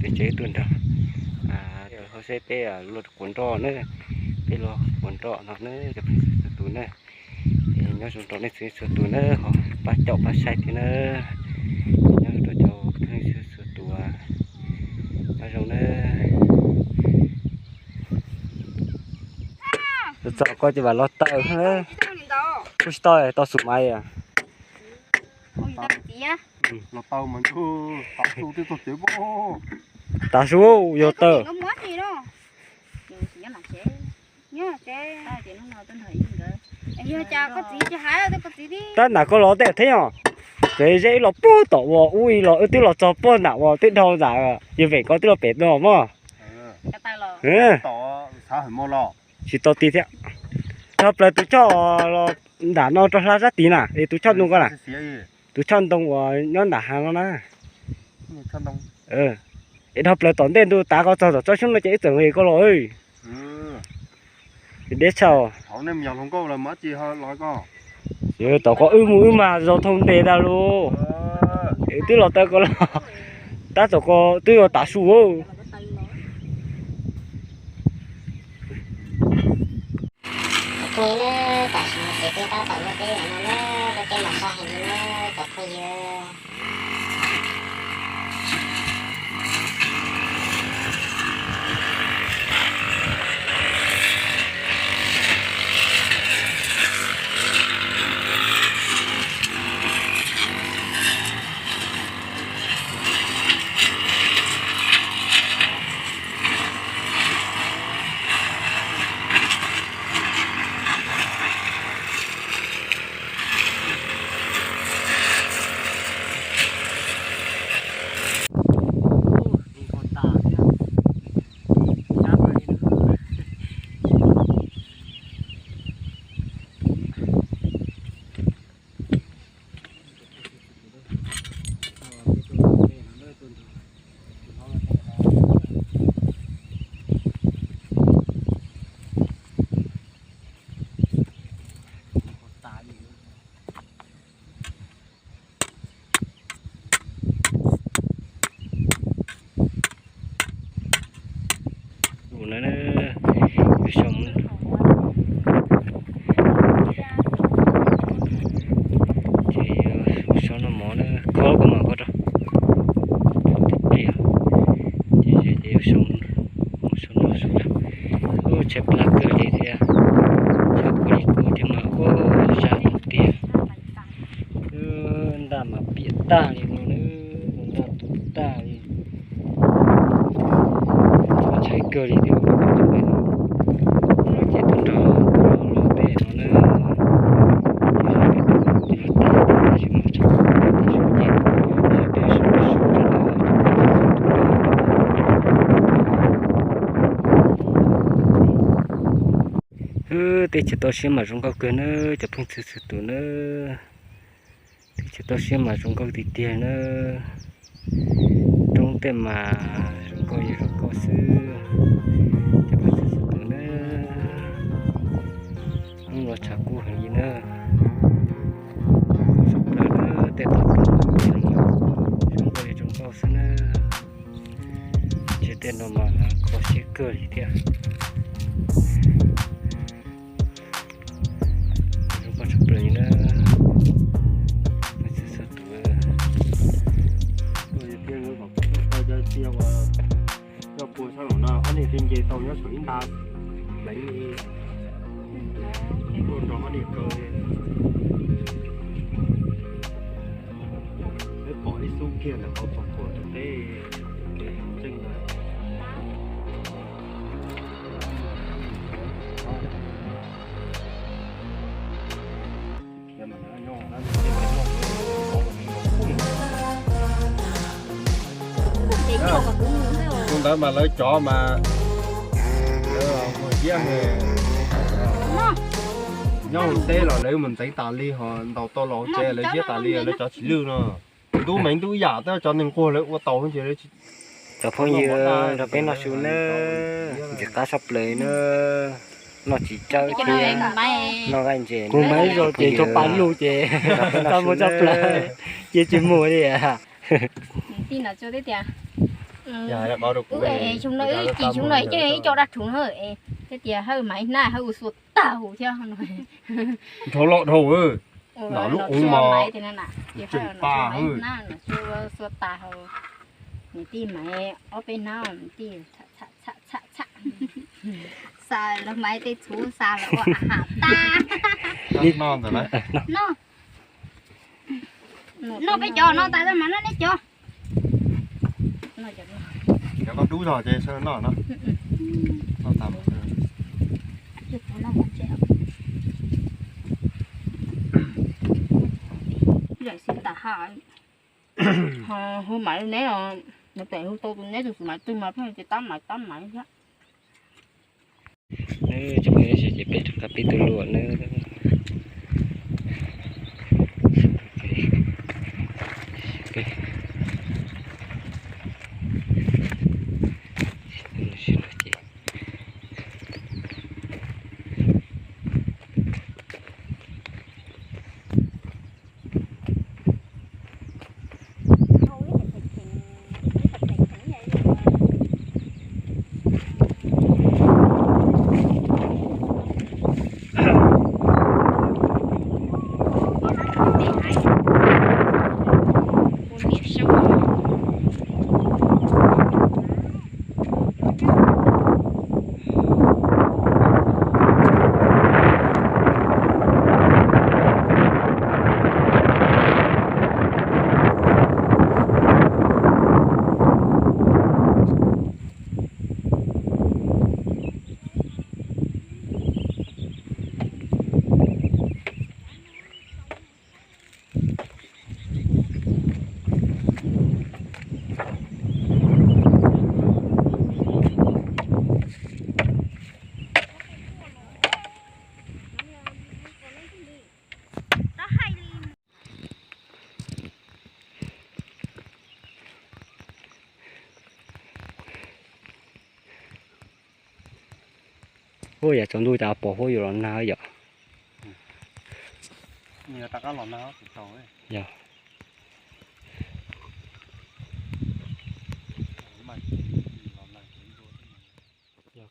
tsev tsev tuaj nrog. Hauv seb peb luag quas nroj na, peb luag quas nroj no na cov phooj ywg txhua tus na. Nyob zoo rau nej txhua txhua tus na, ho pab caum pab saib thiab na. Nyob zoo rau cov phooj ywg txhua tus, nyob zoo na. Txog koj ces vam los taw. Kuj tsis tau tau xus mas. Tav su yog taw. Tab nram koj los tej thiab os. Kev zeb ib los puag tom uas ub ib los wb twb los txog puag nram uas twb dhau nram yawg Veem koj twb los pem no mog. Tsis tau ti thiab. Dhau plaws tus choj los nram no rau hla sab tid na es tus choj ntoo ko na. Tus choj ntoo uas nyob nram hav no na. Es dhau plaws tom ntej ntu tav ko txog tom tsob xyoob no ces wb txawm nqis koj los. Deb tshaj. Tom qhov wb mus wb mas zaum thoob ntes tag lauj. Es twb los taw ko los tab tom ko twb yuav tav su. Phooj ywg na, tam sim no ces peb tab tom luaj teb no na, luaj teb mas sab heev li na cov phooj ywg. Ua na, yus sau, ces yus sau noj mov na, kho koj mam kho rau. Ces ces yus sau, sau noj sau, ub, tshaib plab kawg li thiab, tshaib kawg li kub thiab mas ua sab tiag. Ntaj mas piam tag li no na, ntaj tu tag li. Tshaib kawg li thiab. Ces tuaj nrog los pem no na. Teb chaws toj siab mas zoo nkauj kawg na, cov phooj ywg txhua tus na. Teb chaws toj siab mas zoo nkauj tiag tiag na. Roob tej mas zoo nkauj yog zoo nkauj xwb. Cov phooj ywg txhua tus na, hnub no tshav kub heev li na. Zoo nkauj na, tej toj roob zoo nkauj li zoo nkauj xwb na. Ces tej no mas kho siab kawg li thiab. Zoo nkauj tshaj plaws li na. Txhua tus. Coj puag sab nraud no ob niag thiaj nce tau nyob saum ib nta pleev li. Tuaj nrog ob niag kaw li. Peb pom ib xub kiag ntawm qhov txog puag tom teb, kev ntseej ntawd. Tus ntawd mas lawv cov mas lawv muag ziab, nyob hauv teb los lawv mus ntxeev tas li, ho ntaus tau los hauv tsev lawv ziab tas li, lawv cov tsis lwj no. Ntub meev ntub yam tab cov neeg nquag lawv ua tau ces. Cov phooj ywg, nrog peb noj su nawb, ntxim qab tshaj plaws nawb. Noj tsis tsawb thiab, noj nqaij ntses. Kuv mas ib zaug ces rau pa lug ces tau mus tshaj plaws, cia tsis mus li. Wb xyoo no wb ci xyoo no ces ib co dab rhuv na, thiab tias hawj mas ib hnab hawj ua xua tag huv thiab. Dhau loj dhau, no lub ub mos tseem pa, xua tag hauv, niam tij mas ob peb hnab niam tij txham txham txham, xa los mas tej txhuv xa los ua a ham tag. Noj peb cov no tas mas noj neb cov. Cov koj dub zog ces sawv noj no. Hu mas neb, hu tau tus neb tus xwb mas twg mas pheej ces tab mas tab mas thiab. Ces peb rov qab pib tus luam na. Ua yam tsaus ntuj cas pom huab yuav los nag yom. Yog. Yog.